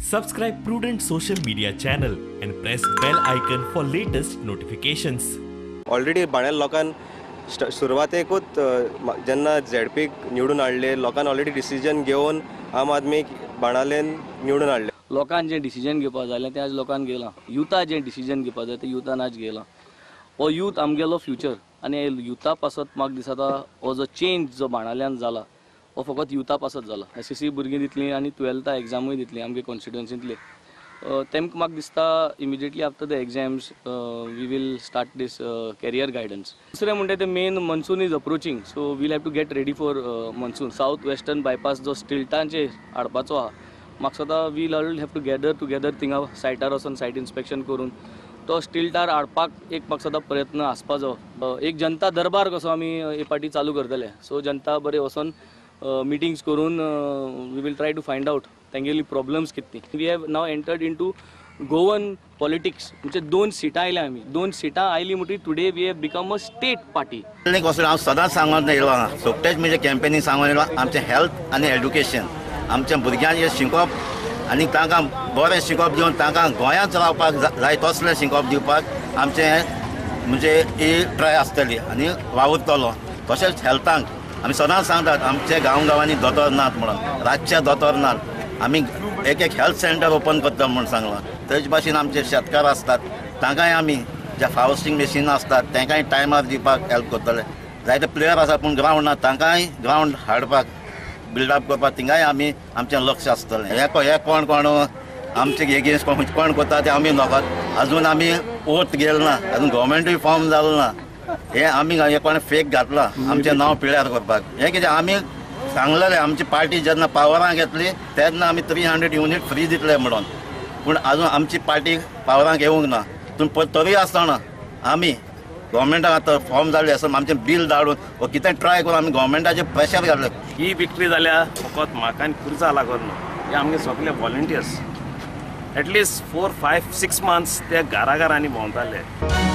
Subscribe Prudent social media channel and press bell icon for latest notifications. Already Benaulim लोकान सुरवातेकूच जेन्ना झेडपीक निवडून हाडले, लोकान ऑलरेडी डिसिजन घेवन आम आदमीक बाणालेन निवडून हाडले. लोकान जें डिसिजन घेवपा जाय तें आज लोकान घेयलां. युथा जें डिसिजन घेवपा जाय तें युथान आज घेयलां. हो यूथ आमगेलो फ्युचर आनी युथा पासत म्हाका दिसता हो जो चेंज जो बाणाल्यान जाला हो फकत युथा पासत जाला. एसएससी भुरगीं दितलीं आनी ट्वेल्था एग्जामूय दितलीं आमगे कॉन्स्टिट्युएन्सींतली. तेमकां म्हाका दिसता immediately after the exams we will start this career guidance. दुसरें म्हणटा तें main monsoon is approaching, so we'll have to get ready for monsoon. South western bypass जो स्टिल्टांचेर हाडपाचो आहा, म्हाका दिसता we'll all have to gather together थिंगा सायटार वचोन सायट इन्स्पेक्शन करून तो स्टिल्टार हाडपाक एक म्हाका दिसता प्रयत्न आसपा जावो. एक जनता दरबार कसो आमी हे पाटी चालू करतले. सो जनता बरें वचोन मिटिंग्स करून we will try to find out तेंगेली प्रॉब्लम्स कितें. We have now entered into Goan politics. म्हणजे 2 सिटां आयल्या आमी, 2 सिटां आयली म्हणटकीर today we have become a state party. कसो हांव सदांच सांगून येयलो आहा, सोगटेच म्हणजे कॅम्पेनींग सांगून येयलो, आमचें हेल्थ आनी एड्युकेशन, आमच्या भुरग्यांचें शिकोवप आनी तांकां बरें शिकोवप दिवन तांकां गोंयांत रावपाक जाय तसलें शिकोवप दिवपाक आमचें म्हणजे ही ट्राय आसतली आनी वावुरतलो. तशेंच हेल्थांक आमी सदांच सांगतात आमच्या गांव गांवांनी दोतोर नात म्हणून, रातचे दोतोर नात, आमी एक एक हेल्थ सेंटर ओपन करता म्हूण सांगलां. तेच भाशेन आमचे शेतकार आसतात तांकांय आमी जे हार्वेस्टींग मशीन आसतात तांकांय टायमार दिवपाक हेल्प करतले. जायते प्लेयर आसा पूण ग्रावंड ना, तांकांय ग्रावंड हाडपाक बिल्डअप करपाक थिंगाय आमी आमचें लक्ष आसतलें. हे कोण कोण आमचे एगेन्स्ट कोण करता ते आमी नोकत, अजून आमी ओथ गेल ना, अजून गव्हर्मेंटूय फॉर्म जालो ना. हे आमी हे कोण फेक घातला आमचें नांव पिळ्यार करपाक. हें कितें आमी सांगलेलें, आमची पार्टी जेन्ना पावरांक येतली तेन्ना आमी 300 युनीट फ्री दितले म्हणून, पूण अजून आमची पार्टी पावरांक येवंक ना. पूण तरी आसतना आमी गव्हर्मेंटाक आतां फॉर्म जाल्ले आसा, आमचें बील धाडून वो कितें ट्राय करून आमी गव्हर्मेंटाचेर प्रेशर घातलें. ही विक्ट्री जाल्या फकत म्हाका आनी खुर्जा लागून न्हू, हे आमगे सगळे व्हॉलंटियर्स एटलिस्ट 4, 5, 6 मंथ्स ते घरा घरांनी भोंवताले.